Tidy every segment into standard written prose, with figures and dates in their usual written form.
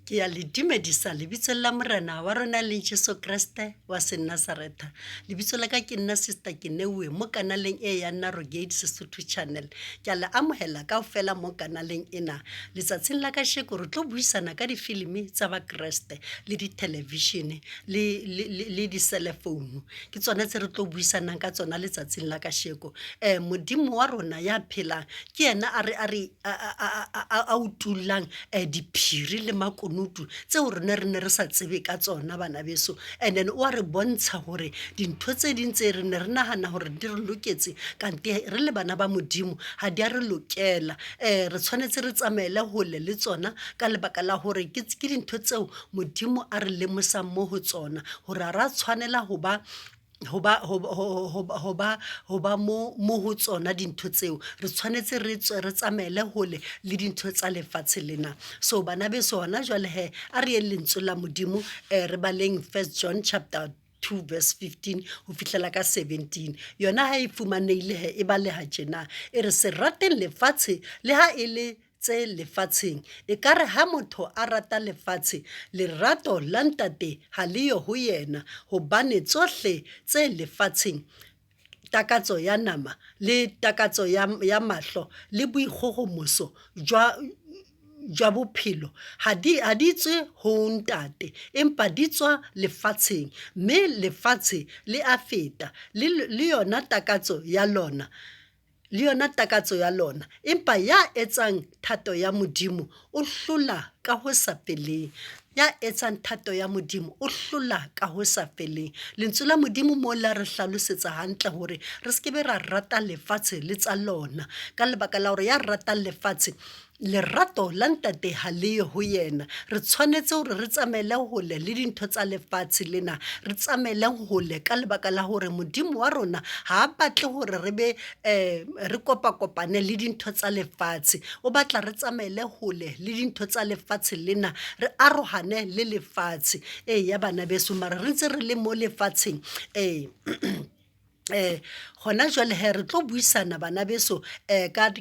Ke ya le dumedisa lebitsong la Morena wa rona leng Jesu Kreste wa Senazaretha. Lebitso la ka ke nna Sister Keneuwe mo kanaleng e ya Narrow Gate Sesotho Channel. Ke a le amohela kaofela mo kanaleng ena. Letsatsing la kasheko re tlo buisana ka difilimi tsa Bakreste le dithelevishene le, le, le, le diselefounu. Ke tsona tse re tlo buisanang ka tsona letsatsing la kasheko. Modimo wa rona ya phelang ke yena a re, a re a utullang diphiri le makunutu tseo rona re ne re sa tsebe ka tsona bana beso. And then o a re bontsha hore dintho tse ding tse re ne re nahana hore di re loketse kante re le bana ba Modimo ha di a re lokela. Re tshwanetse re tsamaele hole le tsona ka lebaka la hore ke dintho tseo Modimo a re lemosang mo ho tsona hore ha ra tshwanela ho ba ho ba ho ho ho ba ho ba mo mo ho tsona dintho tseo. Re tshwanetse re tswe re tsamaele hole le dintho tsa lefatshe lena. So bana beso hona jwale hee a re yeng lentswe la Modimo re baleng First John chapter 2 verse 15 ho fihlela ka 17. Yona ha e fumanehile hee e baleha tjena, e re se rateng lefatshe le ha e le tse lefatsheng. Ekare ha motho a rata lefatshe, lerato la Ntate ha le yo ho yena, hobane tsohle tse lefatsheng, takatso ya nama, le takatso ya, ya mahlo, le boikgohomoso jwa, jwa bophelo, ha di, ha di tswe ho Ntate, empa di tswa lefatsheng, mme lefatshe le a feta, le, le yona takatso ya lona. Le yona takatso ya lona. Empa ya etsang thato ya Modimo o hlola ka ho sa feleng. Ya etsang thato ya Modimo o hlola ka ho sa feleng. Lentswe la Modimo mo la re hlalosetsa hantle hore re se ke be ra rata lefatshe le tsa lona. Ka lebaka la hore ya ratang lefatshe Lerato la Ntate ha le yo ho yena. Re tshwanetse hore re tsamaele hole le dintho tsa lefatshe lena. Re tsamaele hole ka lebaka la hore Modimo wa rona ha a batle hore re be re kopakopane le dintho tsa lefatshe. O batla re tsamaele hole le dintho tsa lefatshe lena, re arohane le lefatshe. Eya bana beso, mara re ntse re le mo lefatsheng. Ee. Gona jwale hee re tlo buisana bana beso ka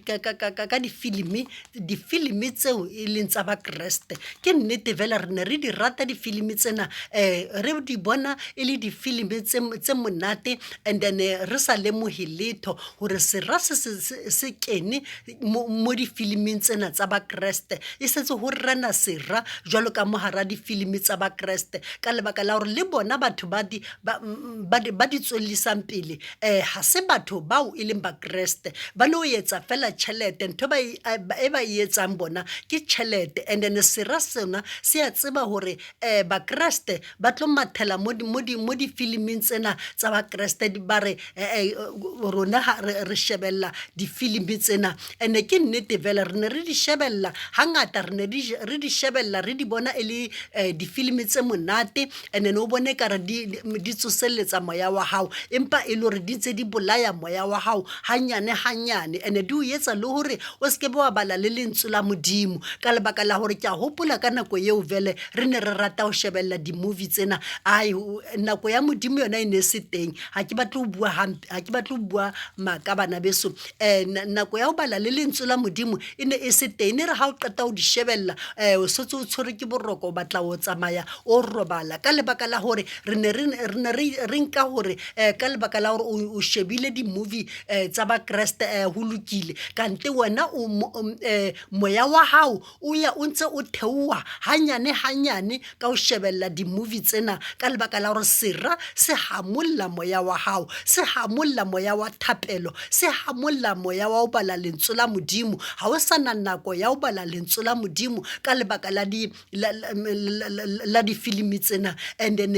ka difilimi, difilimi tseo e leng tsa Bakreste. Ke nnete fela re ne re di rata difilimi tsena re di bona e le difilimi tse monate and then re sa lemohe letho hore sera se se kene mo difiliming tsena tsa Bakreste. E setse ho rena sera jwalo ka mo hara difilimi tsa Bakreste ka lebaka la hore le bona batho ba di ba, ba, ba di tswellisang pele ha se batho bao e leng Bakreste. Ba no etsa fela tjhelete, ntho ba e, e ba e etsang bona ke tjhelete. And then sera sona se a tseba hore Bakreste ba tlo mathela mo mo di mo difiliming tsena tsa Bakreste ba re rona re shebella difilimi tsena. Ene ke nnete fela re ne re di shebella hangata re ne re di shebella re di bona e le difilimi tse monate and then o bone ekare di di tsoselletsa moya wa hao empa e le hore di ntse di bolaya moya wa hao hanyane hanyane and di o etsa le hore o se ke be wa bala le lentswe la Modimo ka lebaka la hore ke a hopola ka nako eo vele re ne re rata ho shebella di-movie tsena ai nako ya Modimo yona e ne e se teng ha ke batle ho bua hampe ha ke batle ho bua maka bana beso nako ya ho bala le lentswe la Modimo e ne e se teng e re ha o qeta ho di shebella o setse o tshwerwe ke boroko o batla ho tsamaya o robala ka lebaka la hore re ne re ne re nka hore ka lebaka la hore o shebile di-movie tsa Bakreste ho lokile kante wena o moya wa hao o ya o ntse o theoha hanyane hanyane ka ho shebella di-movie tsena ka lebaka la hore sera se hamolla moya wa hao, se hamolla moya wa thapelo, se hamolla moya wa ho bala lentswe la Modimo. Ha o sa na nako ya ho bala lentswe la Modimo ka lebaka la di la, la, la, la, la difilimi tsena and then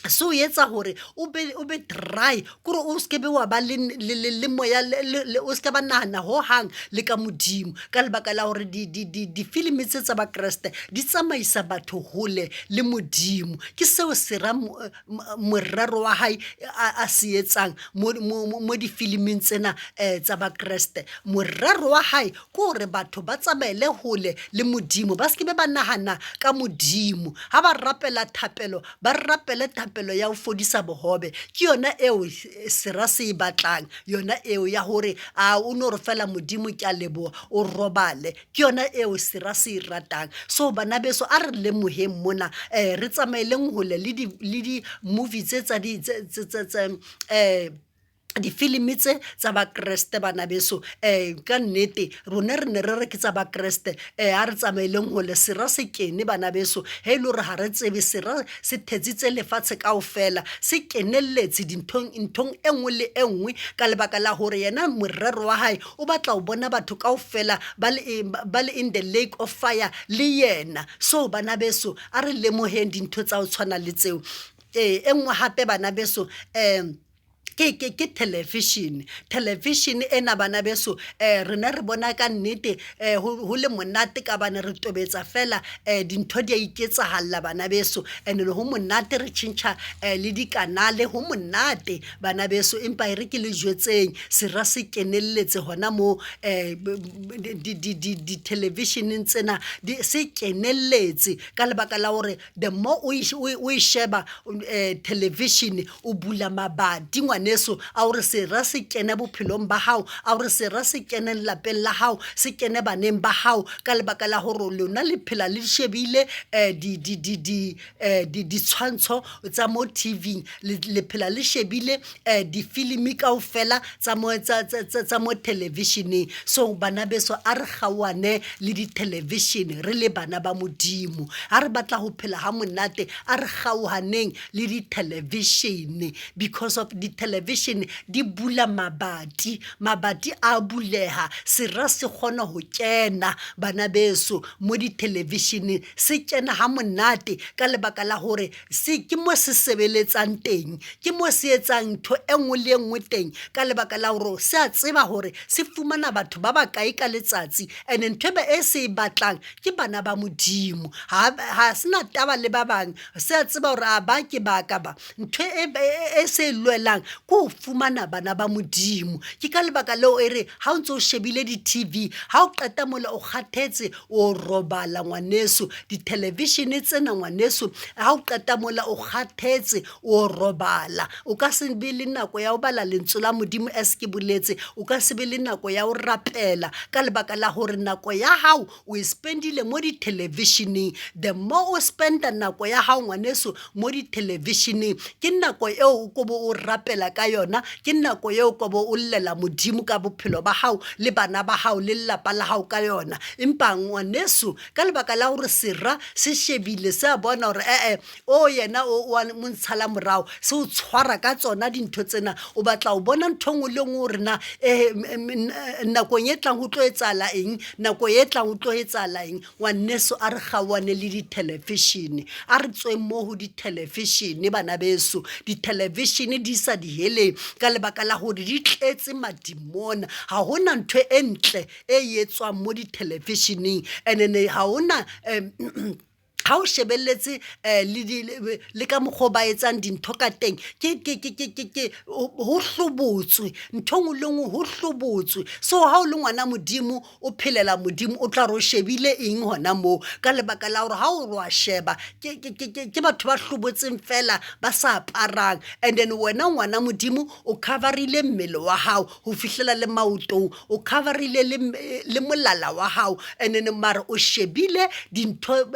se o etsa hore o be o be dry kore o se be wa ba le le le le moya le o se ka ba nahana ho hang le ka Modimo ka lebaka la hore di di di difilimi tse tsa Bakreste di tsamaisa batho hole le Modimo. Ke seo sera morero wa hae a se etsang mo mo mo difiliming tsena tsa Bakreste. Morero wa hae ke hore batho ba tsamaele hole le Modimo, ba se ke be ba nahana ka Modimo. Ha ba rapela thapelo, ba rapele thapelo. thapelo ya ho fodisa bohobe. Ke yona eo sera se e batlang, yona eo ya hore a o no re fela Modimo ke a leboha, o robale. Ke yona eo sera se e ratang. So bana beso a re lemoheng mona, re tsamaeleng hole le di le di-movie tse tsa di tse tse tse difilimi tse tsa Bakreste bana beso. Ka nnete rona re ne re re ke tsa Bakreste, ha re tsamaeleng hole sera se kene bana beso. He e le hore ha re tsebe sera se thetsitse lefatshe kaofela, se kenelletse dinthong nthong e nngwe le e nngwe ka lebaka la hore yena morero wa hae o batla ho bona batho kaofela ba le ba le in the lake of fire le yena. So bana beso a re lemoheng dintho tsa ho tshwana le tseo. Ee, e nngwe hape bana beso ke television. Television ena bana beso rena re bona ka nnete ho le monate ka bane re tobetsa fela dintho di a iketsahalla bana beso. And ho monate re tjhentjha le dikanale ho monate bana beso. Empa e re ke le jwetseng sera se kenelletse hona moo di-television-eng tsena se kenelletse ka lebaka la hore the more o e sheba television o bula mabati ngwaneso a hore sera se kene bophelong ba hao, a hore sera se kene lelapeng la hao, se kene baneng ba hao ka lebaka la hore lona le phela le shebile ditshwantsho tsa mo T_V-ing, le phela le shebile difilimi kaofela tsa mo tsa mo television-eng. So bana beso a re kgaohane le di-television re le bana ba Modimo. Ha re batla ho phela ha monate a re kgaohaneng le di-television because of di-television di bula mabati, mabati a buleha sera se kgona ho kena bana beso mo di-television-eng. Se kena ha monate ka lebaka la hore se ke mo se sebeletsang teng, ke mo se etsang ntho e nngwe le e nngwe teng ka lebaka la hore se a tseba hore se fumana batho ba bakae ka letsatsi. And-e ntho e se e batlang ke bana ba Modimo, ha se na taba le ba bang, se a tseba hore a ba ke ba ka ba. Ntho e se e lwelang ke ho fumana bana ba Modimo. Ke ka lebaka leo e re ha o ntso o shebile di-T_V, ha o qeta mola o kgathetse, o robala ngwaneso. Di-television tsena ngwaneso, ha o qeta mola o kgathetse, o robala. O ka se be le nako ya ho bala lentswe la Modimo as ke boletse, o ka se be le nako ya ho rapela ka lebaka la hore nako ya hao o e spend-ile mo di-television-eng. The more o spend-a nako ya hao ngwaneso mo di-television-eng, ke nako eo o ko bo o rapela ka yona, ke nako eo o ko bo o llela Modimo ka bophelo ba hao le bana ba hao le lelapa la hao ka yona. Empa ngwaneso ka lebaka la hore sera se shebile, se a bona hore eh-eh o yena o a mo ntshala morao, se o tshwara ka tsona dintho tsena. O batla ho bona ntho e nngwe le e nngwe hore na nakong e tlang ho tlo etsahala eng, nako e tlang ho tlo etsahala eng. Ngwaneso a re kgaohane le di-television, a re tsweng mo ho di-television bana beso. Di-television di isa diheleng ka lebaka la hore di tletse madimona. Ha hona ntho e ntle e etswang mo di-television-eng and-ene ha hona ha o shebelletse le ka mokgwa o ba etsang dintho ka teng, ke ho hlobotswe ntho e nngwe le nngwe ho hlobotswe. So ha o le ngwana Modimo, o phelela Modimo, o tla re o shebile eng hona moo? Ka lebaka la hore ha o re wa sheba ke batho ba hlobotseng feela ba sa aparang. And then wena ngwana Modimo o cover-ile mmele wa hao ho fihlela le maotong, o cover-ile le molala wa hao. And then mara o shebile dintho,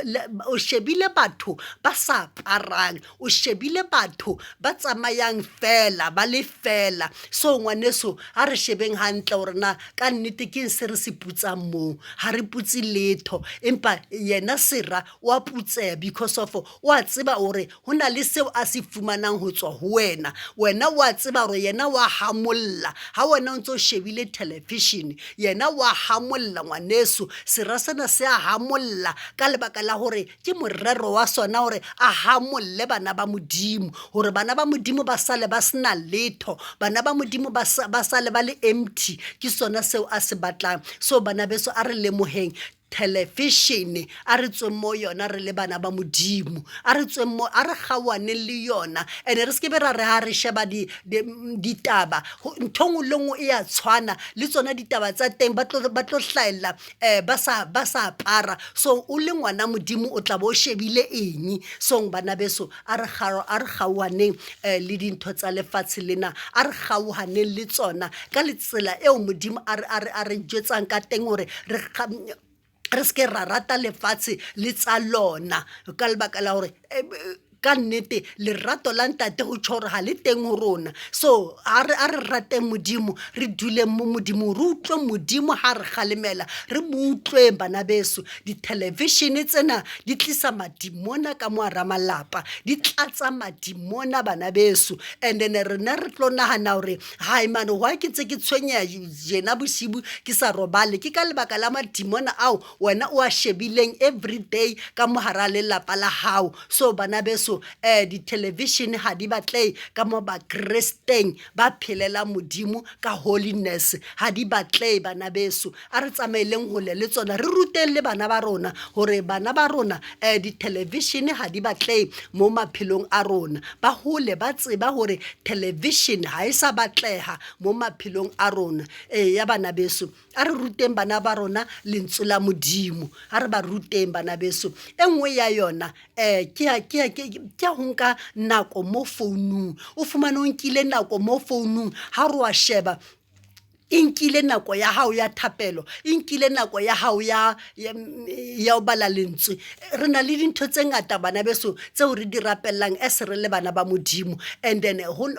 o shebile batho ba sa aparang, o shebile batho ba tsamayang feela, ba le feela. So ngwaneso a re shebeng hantle hore na ka nnete keng se re se putsang moo. Ha re putse letho, empa yena sera wa putseha because of o a tseba hore ho na le seo a se fumanang ho tswa ho wena. Wena wa tseba hore yena wa hamolla ha wena o ntso shebile television, yena wa hamolla ngwaneso. Sera sena se a hamolla ka lebaka la hore ke morero wa sona hore a hamolle bana ba Modimo, hore bana ba Modimo ba sale ba sena letho, bana ba Modimo ba sale ba le empty. Ke sona seo a se batlang. So bana beso a re lemoheng. Thelefishene, a re tsweng mo yona re le bana ba Modimo. A re tsweng mo, a re kgaohaneng le yona. Ene re se ke be ra re ha re sheba di, di, ditaba, ntho e nngwe le nngwe e ya tshwana, le tsona ditaba tsa teng ba tlo, ba tlo hlahella um ba sa, ba sa apara. So o le ngwana Modimo o tla bo o shebile eng? So bana beso, a re, a re kgaohaneng um le dintho tsa lefatshe lena, a re kgaohaneng le tsona ka letsela eo Modimo a re, a re, a re jwetsang ka teng hore re re se ke ra rata lefatshe le tsa lona ka lebaka la hore ka nnete lerato la ntate ho tjho hore ha le teng ho rona. So a re, a re rateng Modimo, re duleng mo Modimong, re utlwe Modimo ha re kgalemela, re mo utlweng bana beso. Dithelevishene tsena di tlisa madimona ka mo hara malapa, di tlatsa madimona bana beso. And then rena re tlo nahana hore Hai mane, why ke ntse ke tshwenyeha jena bosibu ke sa robale? Ke ka lebaka la madimona ao wena o a shebileng every day ka mo hara lelapa la hao. So bana beso, eh, di-television ha di batlehe ka mo Bakresteng ba phelelang Modimo ka holiness. Ha di batlehe bana beso. A re tsamaeleng hole le tsona, re ruteng le bana ba rona hore bana ba rona um di-television ha di batlehe mo maphelong a rona. Ba hole ba tseba hore television ha e sa batleha mo maphelong a rona. Eya bana beso, a re ruteng bana ba rona lentswe la Modimo, a re ba ruteng bana beso. E nngwe ya yona um ke ya ho nka nako mo founung, o fumane o nkile nako mo founung ha re wa sheba e nkile nako ya hao ya thapelo, e nkile nako ya hao ya, ya, ya ho bala lentswe. Re na le dintho tse ngata bana beso tseo re di rapellang as re le bana ba Modimo. And then ho,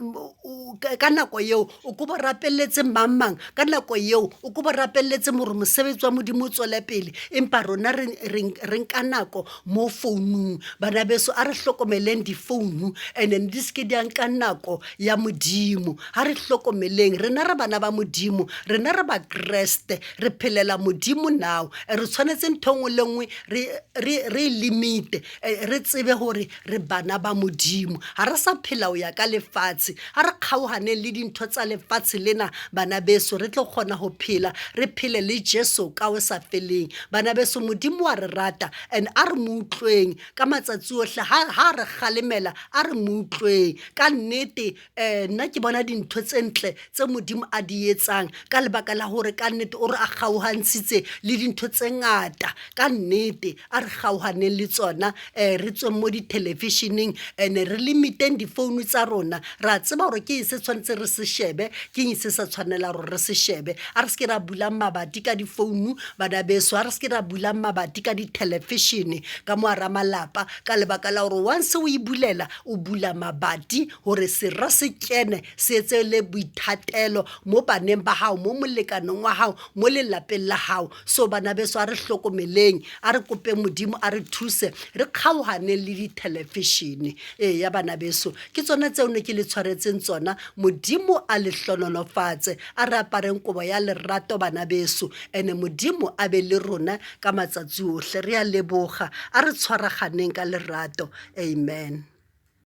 ka nako eo o ko bo rapelletse mang mang, ka nako eo o ko bo rapelletse more mosebetsi wa Modimo o tswele pele. Empa rona re, re, re nka nako mo founung. Bana beso a re hlokomeleng difounu and then di seke di a nka nako ya Modimo. Ga re hlokomeleng, rena re bana ba Modimo, rena re Bakreste, re phelela Modimo now. Re tshwanetse ntho nngwe le nngwe re, re, re e limite, re tsebe gore re bana ba Modimo. Ga re sa phela ho ya ka lefatshe. A re kgaohaneng le dintho tsa lefatshe lena, bana beso, re tlo kgona ho phela, re phele le Jesu ka ho sa feleng. Bana beso, Modimo wa re rata and a re mo utlweng ka matsatsi ohle. Ha, ha re kgalemela, a re mo utlweng. Ka nnete, um nna ke bona dintho tse ntle tse Modimo a di etsang ka lebaka la hore ka nnete o re a kgaohantshitse le dintho tse ngata. Ka nnete a re kgaohaneng le tsona, um re tsweng mo dithelevisheneng and re limiteng difounu tsa rona. Re a tseba hore ke eng se tshwanetse re se shebe, ke eng se sa tshwanelang hore re se shebe. A re se ke ra bulang mabati ka difounu bana beso, a re se ke ra bulang mabati ka dithelevishene ka mo hara malapa ka lebaka la hore once o e bulela, o bula mabati gore sera se kene se etse le boithatelo mo baneng ba gago, mo molekaneng wa gago, mo lelapeng la gago. So bana beso, a re hlokomeleng, a re kopeng Modimo a re thuse, re kgaoganeng le dithelefishene. Ee ya bana beso, ke tsona tseo ne ke le tshwaretseng tsona. Modimo a le hlonolofatse, a re apareng kobo ya lerato bana beso, ene Modimo a be le rona ka matsatsi ohle. Re a leboga, a re tshwaraganeng ka lerato. Amen.